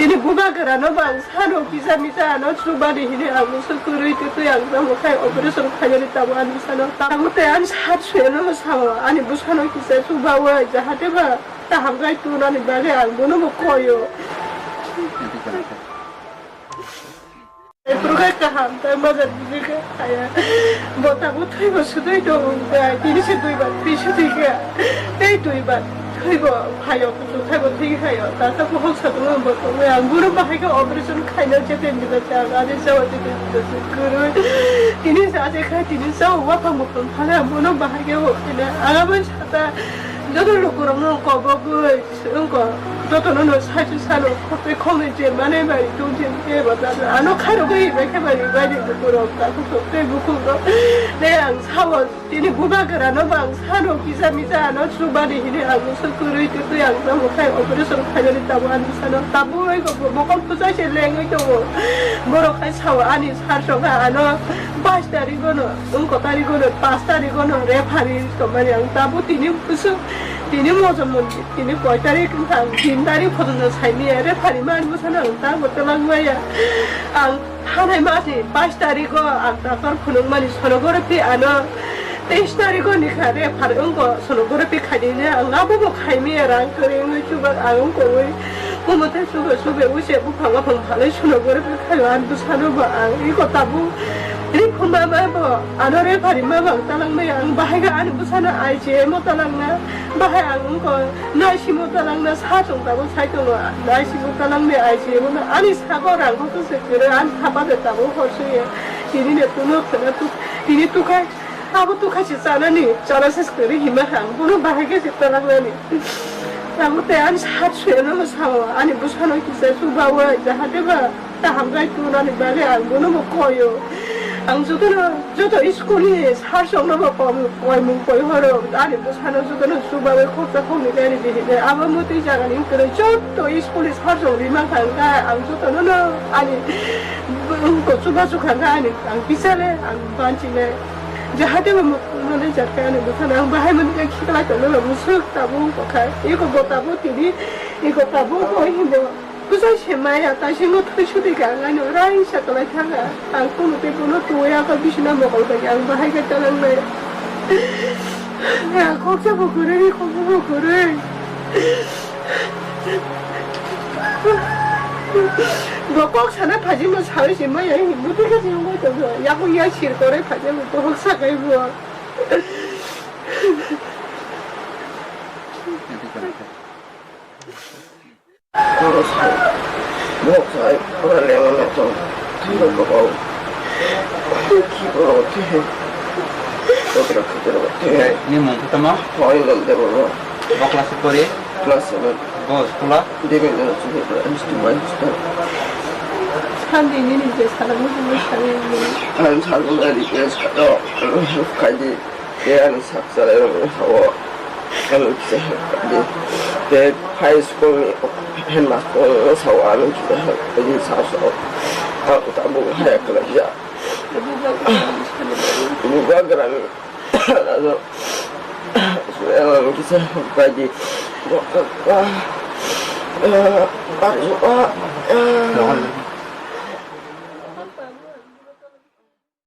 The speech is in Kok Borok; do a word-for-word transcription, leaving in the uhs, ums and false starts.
Bini bubagra no bang sano kisa misa ano chubani hini ang musu kwrwi twi twi ang tamo khai operation khainani tamo ani bwsano. Tamo tei ani sat suyano no sao ani bwsano kisa chubawi jahate ba kaham khai tunani bagwi ang bono bo koyo. Prokai kaham tei majak bini khe khaya. Bo tabuk thwibo swtwi tongo wngkha. Tini se dui bar thwi swtwi kha. Tei dui bar thwibo phaio, kuchuk khaibo thwi khaio. Tata bukhuk satungma bo tongo. Ang bono bahai khe operation khaina chete bida chang. Ani chawa chete bida se kwrwi. Tini se aje khai tini chawa waphang mukhang phala bono bahai khe bo khina. Ang abo sata joto lukurokno kobogwi. Wngkha, jotono no saichung salo, khopre khopnwi je mane bai tong je, je ba da da. Ano khairogwi bai khe bai bai de bukurok, takhuk sok tei bukhuk no. Tei ang sao, tini bubagra no bang sano kisa misa ano chubani hini ang musu kwrwi twi twi ang tamo khai operation khainani tamo ani sano. Tabuk oi kok mokol puchai se lengwi tongo. Borok khai sao ani sar sokha ano pach tarikh no, wngkha tarikh no, pach tarikh no referee tomani ang tabo tini musu. Tini moja mondir, tini koi tarik wngkha, ang tin tarik photo no saimaya, referee mani bwsano ang tamo twlang maya. Ang thanai masi pach tarik o ang doctor phunukmani sonography ano teis tarik o ni kha refer wngkha sonography khainani ang abo bo khaimaya rang kwrwi wngwi chuba ang wngkha wngwi. Omo tei chuba chuba wngse buphang buphang phalwi sonography khaio ani bwsano bo ang iko tabuk ri khumba ma bo ano referee ma bo ang twlang maya ang bahai khe ani bwsano I C M o twlang na. Bahai ang wngkha naisimo talangna sa chwng tabuk sai tongo, naisimo talangni I C M no ani sago rang kok se kwrwi ani thapa de tabuk hor suye. Tini ne tuno khwna tuk, tini tukhai, abo tukhai se chanani, chana se kwrwi hima ang, bono bahai khe se talangnani. Tabuk tei ani sat suye no sao, ani bwsano kisa chubawi, jahate ba. Kaham khai tunani bagwi ang bono bo koyo. Ang jotono, joto school ni sir rokno bo kom-, koimung koi horo. Ani bwsano jotono chubawi khorsa khorni khe ani bihikhe. Abo mwtwi jagani wngtwrwi joto school ni sir rok rima kha wngkha. Ang jotono no ani bwrwngko chuba chukha wngkha ani ang bisale ang banchile. Jahate bo mokol manwi jatkha ani bwsano ang bahai manwi khe khiklai tongnai bo mwswk tabuk wngkha. Eko bo tabuk tini, eko tabuk bo hinbo. Bwsai se maya, taisingo thwi sudi kha, ang ano raisa kwlai thanga. Ang kunu tei bono tuwi aka bisina mokol bai ang bahai khe talangnai. Ang khoksa bo kwrwi, khoksa bo kwrwi. Bo kok sana phaji mo sawi se maya, buti kha se wngwi tongkha. Yaku ya sir kwrwi phaji mo, bohok sakai bo. Oro sai, bok sai, ora lema na to, tiro ko bau. Ki boro te, otra khatero te. Ni mung khe tamo? Hoi lol de boro. Bo class kori? Class seven. Bo school o? Devi Nanak Senior Primary School, Western. Sandi ni ni je sala mo mo sala ni. Ang sala mo request ka to, kaji. Tei ani sak chalairokno sao, ano kisa di. Tei high school ni headmaster no sao, ano kisa di sao sao. Ang tabuk haya kwlaijak. Bubagrani, ano, ano kisa bai di. Ah, ah, ah, ah.